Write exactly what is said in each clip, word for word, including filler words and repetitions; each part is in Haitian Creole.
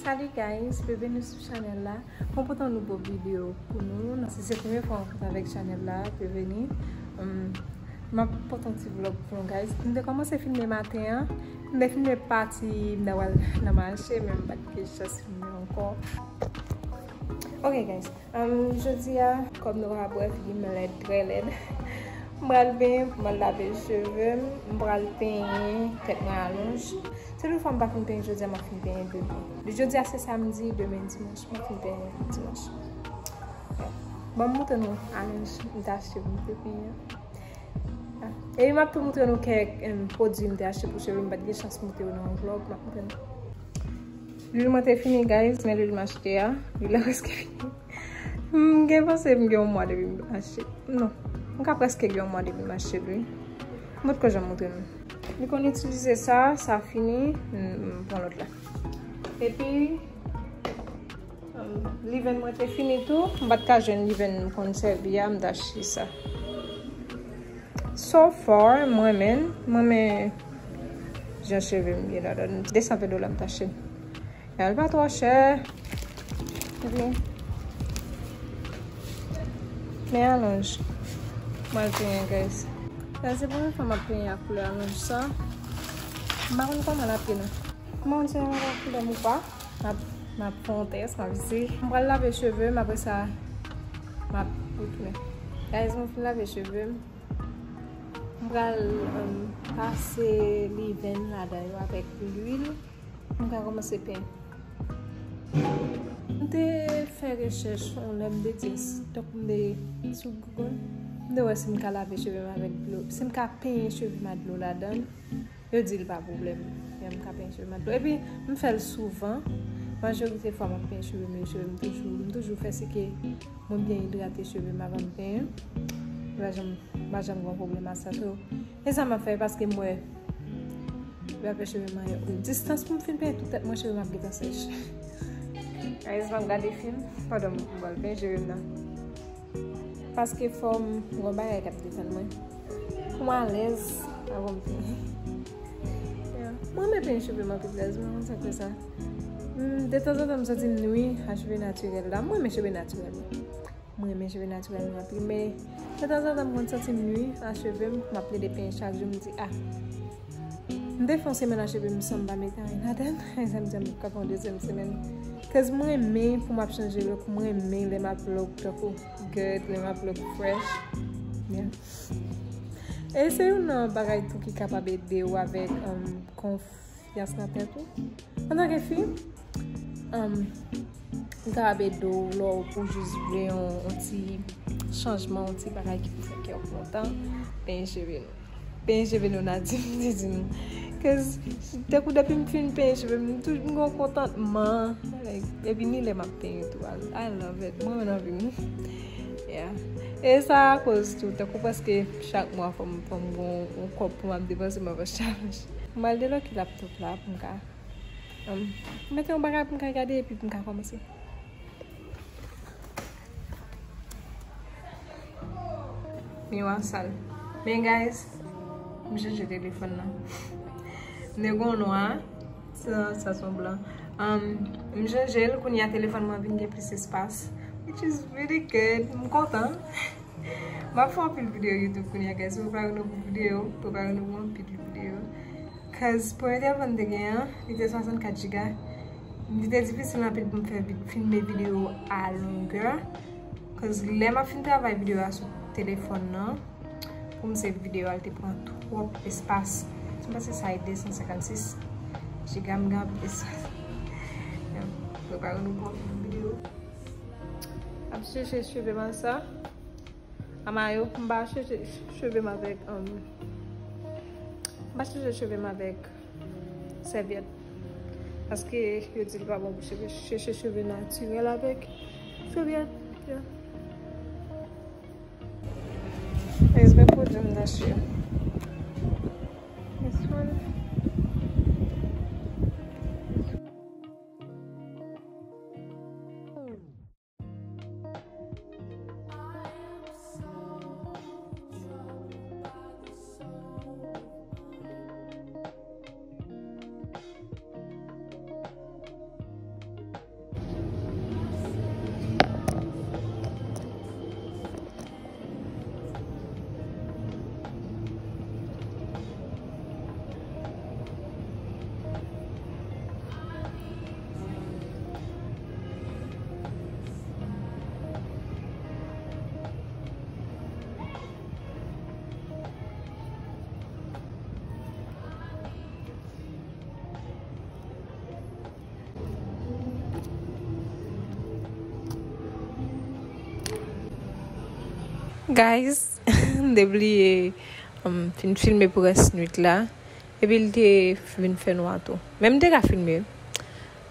Salut guys, byenveni sou chanèl la. Mwen pote yon nouvo videyo pou nou. Si se premye fwa w rankontre avèk chanèl la, byenveni. Um, m ap pote yon ti vlog pou nou guys. M te kòmanse filme maten an. M te filme pati m te pral nan mache, men m pa t gen chans filme ankò. Ok guys, um, jodi a, kòm nou ka wè figi m lèd, trè lèd. M pral benyen, m pral lave cheve m, m pral penyen tèt mwen alonj. Se tout fwa m pa fin penyen jodi a, m ap fin penyen demen. Jodi a se samdi, demen dimanch, m ap fin penyen dimanch. Ban m montre nou alonj m te achte pou m te penyen an. Epi m ap tou montre nou kèk, em, pwodui m te achte pou cheve m, m pa t gen chans montre yo nan yon vlog, m ap montre nou. Lwil mwen te fini, guys, men lwil m achte a, lwil la prèske fini. M gen panse m gen yon mwa depi m achte. Non, m ka prèske gen yon mwa depi m achte l, wi. M potko janm montre nou. Li konn itilize sa, sa fini, m, m pran lòt la. Epi, um, liven mwen te fini tou. M pa t ka jwenn liven m konn sèvi a, m t achte sa. So far, m renmen, m renmen jan cheve m ye ladan. De san ven dola m t achte l. Li pa twò chè. Epi, men alonj. M al penyen, guys. Sa se premye fwa m ap penyen ak koulè alonj sa. M pa konn kòman l ap ye non. M pa konn si l ap koulè m ou pa. M ap, m ap fè yon tès, m ap eseye. M pral lave cheve m, apre sa, m ap retounen. Guys, mwen fin lave cheve m. M pral, um, pase liven ladan yo avèk lwil. M ka kòmanse penyen. M te fè rechèch yon lè m te di, tankou m te sou Google, m te wè si m ka lave cheve m avèk dlo, si m ka penyen cheve m ak dlo ladan l. Yo di l pa pwoblèm. Ya, m ka penyen cheve m ak dlo. Epi, m fè l souvan. Majorite fwa m ap penyen cheve m, cheve m toujou, m toujou fè si ke mwen byen idrate cheve m avan m penyen. M pa janm, m pa janm gen pwoblèm ak sa. So, e sa m ap fè paske m wè, m ap fè cheve m anyen. Distans pou m fin penyen tout tèt mwen, cheve m ap gentan sèch. Guys, m ap gade fim pandan m pral penyen cheve m nan. Paske fò m gen yon bagay k ap detann mwen. Pou m alèz avan m penyen. Yeah. Mwen renmen penyen cheve m anpil, guys, mwen konn sa k fè sa. Mm, detanzantan, m santi m nwi a cheve natirèl la. Mwen renmen cheve natirèl mwen. Mwen renmen cheve natirèl mwen anpil, men detanzantan, m konn santi m nwi a cheve m. M ap plede penyen chak jou, m di, ah, m te fè yon semèn a cheve m san m pa mete anyen ladan l. Sa m di m ka fè yon dezyèm semèn. Cause mwen renmen pou m ap chanje look, mwen renmen lè m ap look tankou good, lè m ap look fresh. Yeah. E se youn nan bagay tou ki kapab ede w avèk, um, konfyans nan tèt ou. Antanke fi, um, li kapab ede w lè w pou jis vle yon, yon ti chanjman, yon ti bagay ki pou fè kè w kontan. Penyen cheve nou. Penyen cheve nou natif, m te di nou. Cause, tankou depi m fin penyen cheve m, m toujou m gen yon kontantman. Like, epi ni lè m ap penyen tou. I, I love it. Mwen menm anvi m. Yeah. E sa akoz tou, tankou prèske chak mwa fò m, fò m gen yon kòb pou m ap depanse, m ap achte alonj. M al deloke laptop la pou m ka, um, mete yon bagay pou m ka gade epi pou m ka kòmanse. Miwa sal. Men guys, m chanje telefòn nan. M te gen yon nwa, sa, sa se yon blan. Um, m chanje l, kounye a telefòn mwen vin gen plis espas, which is really good. M kontan. M ap fè anpil videyo YouTube kounye a, guys. Prepare nou pou videyo, prepare nou pou anpil videyo. Cause premye telefòn m te gen an, li te swasannkat giga. Li te difisil anpil pou m fè vid-, filme videyo a longè. Cause lè m ap fin travay videyo a sou telefòn nan, pou m save videyo a, li te pran twòp espas. M panse sa e de san senkannsis giga, m gen anpil espas. Prepare nou pou anpil videyo. Ap chèche cheve m ak sa. A mayo, m pa chèche cheve m avèk, um, m pa chèche cheve m avèk sèvyèt. Paske yo di li pa bon pou cheve. Chèche cheve natirèl avèk sèvyèt. Yeah. Guys, men pwodui m nan cheve. This one. Guys, m te bliye, um, fin filme pou rès nwit la. Epi l te vin fè nwa tou. Men m te ka filme.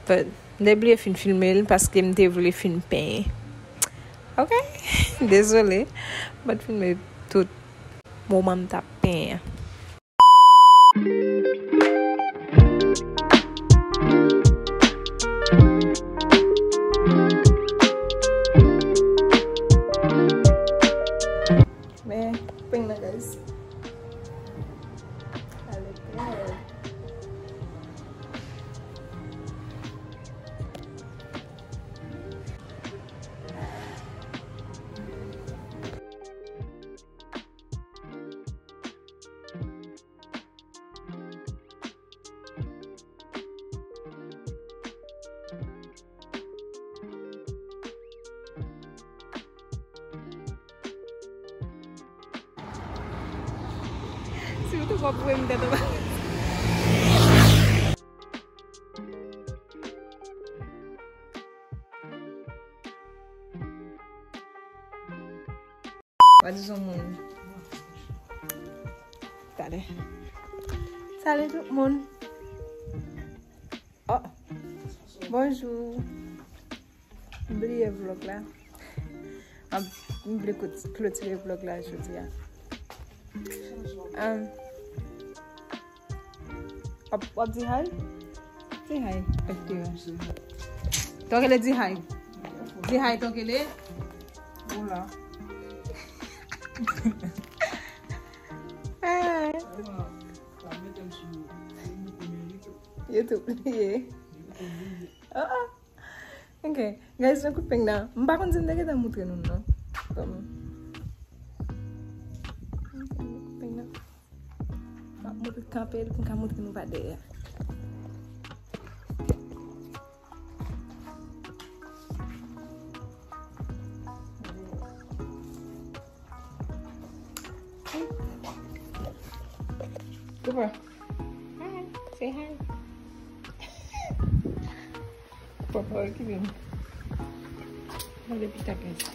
But m te bliye fin filme l paske m te vle fin penyen. Ok? Dezole. M pa t filme tout moman m t ap penyen an. Men, peng nan, guys. Ale bèl. Si w te konprann m tèt ou. Wa di son moun. Talè. Salut tout moun. Oh. Bonjou. M bliye vlog la. M, m vle klot-, klotire vlog la jodi a. Um, w ap, w ap di hi? Di hi. Ok. Tokele, di hi. Di hi, Tokele. Hola. Hi. YouTube, yeah. Oh, oh. Ok, guys, nan kout peng nan. M pa konn si m te gentan moutre nou, non. Kòm. Kout peng nan. M ap moutre kanpe l pou m ka moutre nou pa dèyè. Cooper. Hi. Say hi. Cooper, pa okipe m. Mande pita, guys.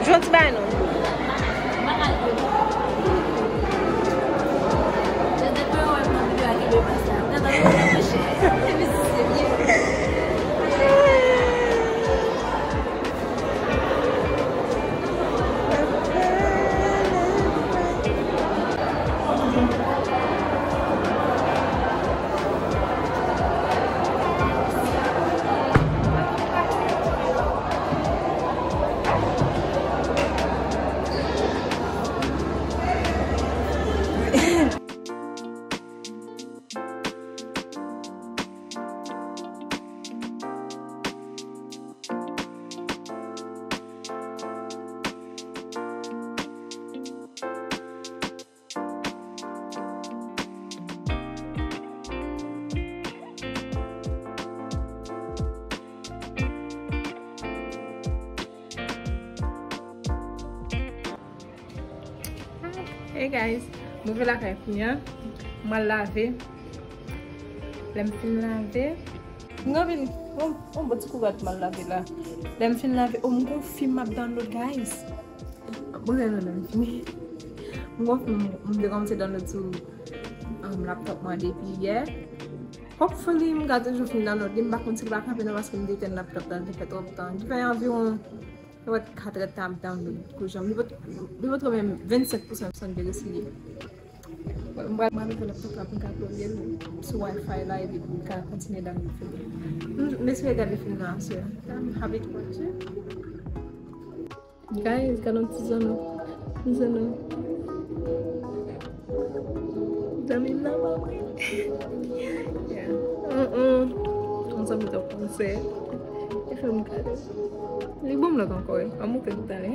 Jwenn ti bagay non. Hey guys, m rive lakay kounye a. M al lave. Lè m fin lave, m gen anvi yon, yon bon ti kougad m al lave la. Lè m fin lave, oh, m gon fim m ap download, guys. Mwen gen nan lè m fini. M gon fim m te kòmanse download sou, um, laptop mwen depi yè. Hopefully, m ka toujou fin download li. M pa konn si l va kanpe non, paske m te etèn laptop la, l te fè twòp tan. Li fè anviwon, se wè, katrè tan m download kou jan. Li pot, li pot menm vennsenk pousan m sanble resi li. M pral, m pral mete laptop la pou m ka ploge l sou Wi-Fi la, epi pou m ka kontinye download fim. M, m espere gade fim nan aswè. I'm happy to watch it. Guys, gade yon ti zanno. Ti zanno. Zanmi m nan ban mwen. Yeah. Mm, mm. Yon zanmi t ap panse. Li fè m gade. Li ban m lòt ankò, wi. An montre nou talè.